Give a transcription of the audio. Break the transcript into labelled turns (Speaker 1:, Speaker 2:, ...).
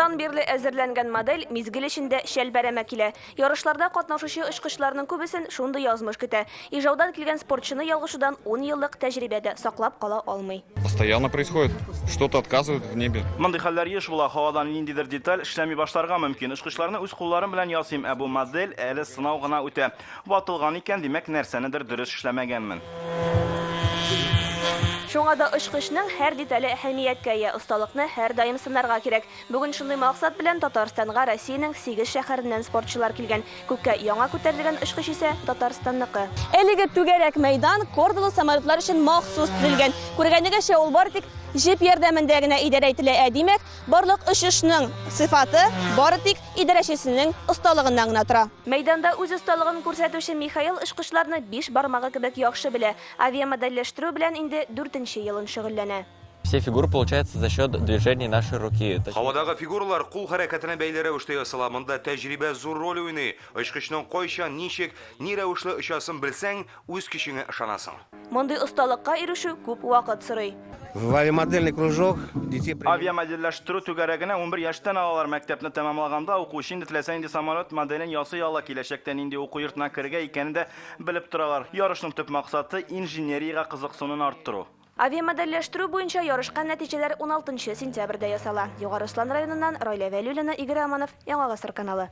Speaker 1: Елдан бирле әзерләнгән модель мизгел эчендә чәлпәрәмә килә. Ярышларда катнашучы очкычларның күбесен шундый язмыш көтә. Ижаудан килгән спортчыны ялгышудан ун еллык тәҗрибә дә саклап кала алмый.
Speaker 2: Постоянно происходит, что-то отказывает в небе.
Speaker 3: Мондый хәлләр еш була, һавадан ниндидер деталь эшләми башларга мөмкин. Очкычларны үз кулларым белән ясыйм, ә бу модель әле сынау гына үтә. Ватылган икән, димәк, нәрсәнедер дөрес эшләмәгәнмен.
Speaker 1: Шуңа да очкычның һәр детале әһәмияткә ия, осталыкны һәрдаим сынарга кирәк. Бүген шундый максат белән Татарстанга Россиянең сигез шәһәреннән спортчылар килгән. Күккә яңа күтәрелгән очкыч исә, Татарстанныкы. Әлеге түгәрәк мәйдан кордалы самолетлар өчен махсус төзелгән. Күргәнегезчә, ул бары тик җеп ярдәмендә генә идарә ителә, ә димәк, барлык очышның сыйфаты бары тик идарәчесенең осталыгыннан гына тора. Мәйданда үз осталыгын күрсәтүче Михаил очкычларны биш бармагы кебек яхшы белә. Авиамодельләштерү белән инде дүртенче елын шөгыльләнә.
Speaker 4: Все фигуры получаются за счет движений нашей руки.
Speaker 5: Һавадагы фигуралар кул хәрәкәтенә бәйле рәвештә ясала. Монда тәҗрибә зур роль уйный. Очкычның кайчан, ничек, ни рәвешле очасын белсәң, Үз көчеңә ышанасың.
Speaker 1: Мондый осталыкка ирешү күп вакыт сорый.
Speaker 6: В авиамодельный кружок детей при.
Speaker 3: Авиамодельләштерү түгәрәгенә 11 яшьтән алалар. Мәктәпне тәмамлаганда укучы инде теләсә нинди самолет моделен ясый ала, киләчәктә нинди уку йортына керергә икәнен дә белеп торалар. Ярышның төп максаты, инженериягә кызыксынуны арттыру.
Speaker 1: Авиамодельләштерү буенча ярышка нәтиҗәләр уналтынчы сентябрьдә ясала. Югары Ослан районыннан Райлә Вәлиуллина, Игорь Аманов, Яңа Гасыр каналы.